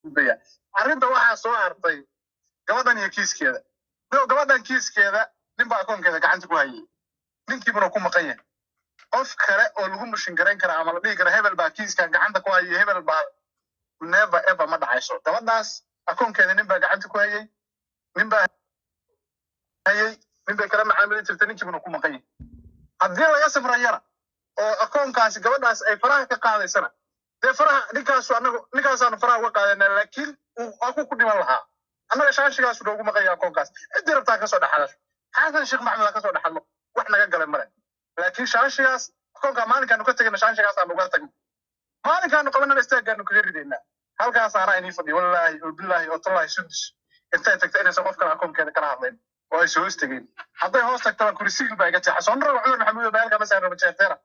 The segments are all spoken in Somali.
Gudbaya arrinta. Waxaa soo hartay gabadhan iyo kiiskeeda. No, gabadhan kiiskeeda nin baa akoonkeeda gacanta ku hayay, ninkiibuna ku maqan yahay. Qof kale oo lagu mushin garayn kara ama la dhihi kara hebel baa kiiskan gacanta ku hayay, hebel baa, never ever, ma dhacayso. Gabadhaas akoonkeeda nin baa gacanta ku hayay, nin baa hayay, nin bay kala macaamili jirtay, ninkiibuna ku maqan yahay. Haddii laga safrayana oo akoonkaasi gabadhaas ay faraha ka qaadaysana, dee faraha ninkaasu anagu ninkaasaanu faraha uga qaadana, laakiin uu aku ku dhiman lahaa. Annaga shaashigaasu noogu maqan yahay akoonkaas. Ciddii rabtaa kasoo dhexadasho, Xasan Sheekh Maxamed ha kasoo dhexadlo, wax naga galay male. Laakiin shaashigaas akoonkaa maalinkaanu ka tegayna shaashigaasaanu uga tagno, maalinkaanu qabanana istaagaanu kaga ridaynaa. Halkaas anaa inii fadhiyo, wallaahi oo bilaahi oo tallaahi, Sundus intay tagta inaysan qof kale akoonkeeda kala hadlayn oo aysan hoos tegin. Hadday hoos tagtana kurisiil baa iga jeexa. Soo nara Cumar Maxamuud baa halkaa masaan raba jeerteera.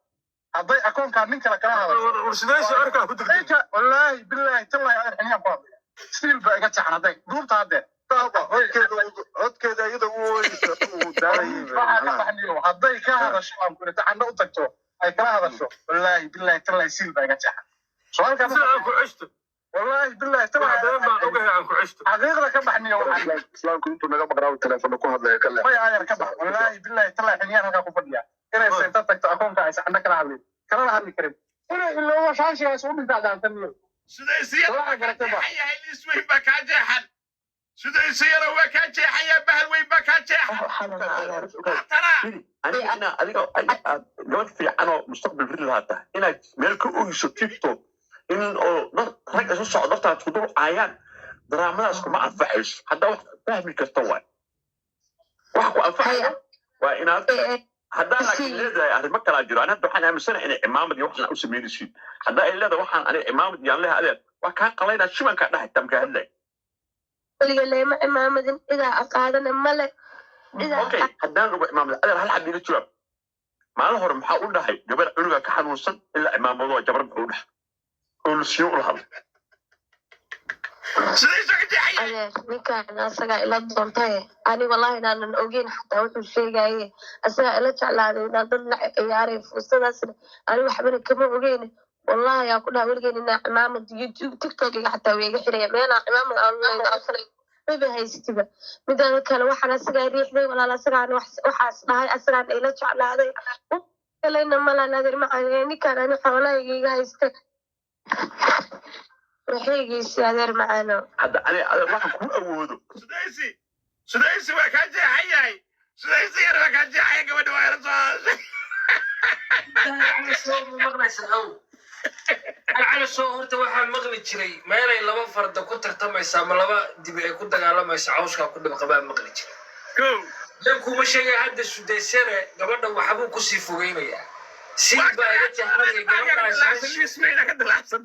Hadday akoonkaa nin kale kala hadasho, Warsidaysi arkaa ku degdeg. Ninka, wallaahi bilaahi tallaahi, adeer, xiniyaan ku hadlaya, siil baa iga jeexan hadday duubta haddeer. Codkeeda iyada u ooyeysa uu daalayay. Waxaa ka baxniyo hadday ka hadasho aan ku tacano u tagto ay kala hadasho, wallaahi bilaahi tallaahi, siil baa iga jeexan. Soo halkaa Sida aan ku ceshto. Wallaahi bilaahi Wax badan tallaahi. baan ogahay, aan ku ceshto. Xaqiiqda ka baxniyo waxaan. Islaamku intuu naga maqnaa telefoona ku hadlaya ka leex. May, adeer, ka bax. Wallaahi bilaahi tallaahi, xiniyaan halkaa ku fadhiya inay inta tagto akoonka aysan candho kala hadlin, kalana hadli karin, inay iloobo shaashigaas u dhintaa dhaantaniyo. Sudaysiyada Waxa waa kaa garatay ba. jeexan yahay, liis weyn baa kaa jeexan. Sudaysiyada waa kaa jeexan yahay, bahal weyn baa kaa jeexan haatana. Aniga ina adiga aad gabadh fiican oo mustaqbal ridi lahaa tahay, inaad meel ka oyso TikTok in oo dad rag isu socdo dartaad ku dul caayaan, daraamadaas kuma anfacayso. Haddaa wax fahmi karta waay, waxa ku anfacaya waa inaad haddaa laakiin leedahay arrimo kalaa jiro. Ani hadda waxaan aaminsanahay inay cimaamad iyo waxaan u samaynaysiin. Haddaa ay leedahay waxaan aniga cimaamad yaan leeyahay, adeer, waa kaa qalaynaa, shibankaa dhahay tamkaa hadlay. Weliga leema cimaamadin, cidaa aqaadana male cidaa. Okay, haddaan uga cimaamad, adeer, hal xab iga jawaab. Maalin hore maxaa u dhahay gabar cunuga ka xanuunsan ilaa cimaamado waa jabar? Muxuu dhahay oo lusiyo ula hadlay? Sudayso ka jeexan yahay. Adeer, ninkaan asagaa ila doontaye. Ani wallahi inaanan ogeyn xataa wuxuu sheegaye. Asagaa ila jeclaaday inaan dad la ciyaaray fuustadaasna, ani waxbana kama ogeyn. Wallahi aa ku dhaha, weligeen inaa cimaamad YouTube, TikTok iga xataa way iga xiraya. Meelaa cimaamad aan leedahay maba haystiba. Mideeda kale, waxaan asagaa riixday, walaal, asagaan waxaas dhahay, asagaan ila jeclaaday. Kalayna malan, adeer macaan, ninkaan ani xoolahayga iga haysta, waxaygiisi, adeer macaano. Hadda ani, adeer, waxaan kuu awoodo. Sudaysi, Sudaysi waa kaa jeexan yahay, Sudaysi yar waa kaa jeexan. Gabadha waa ila soo hadashay. Soo ma maqlaysa aw Calasow? Horta waxaan maqli jiray meelay laba farda ku tartamaysa ama laba dibi ay ku dagaalamaysa, cawskaa ku dhib qabaa maqli jiray. Ko. Dan kuma sheegay. Hadda Sudaysane gabadha waxbuu kusii fogeynayaa, siin baa iga jahlanaya gabadhaas. Liis weyna ka dilaacsan.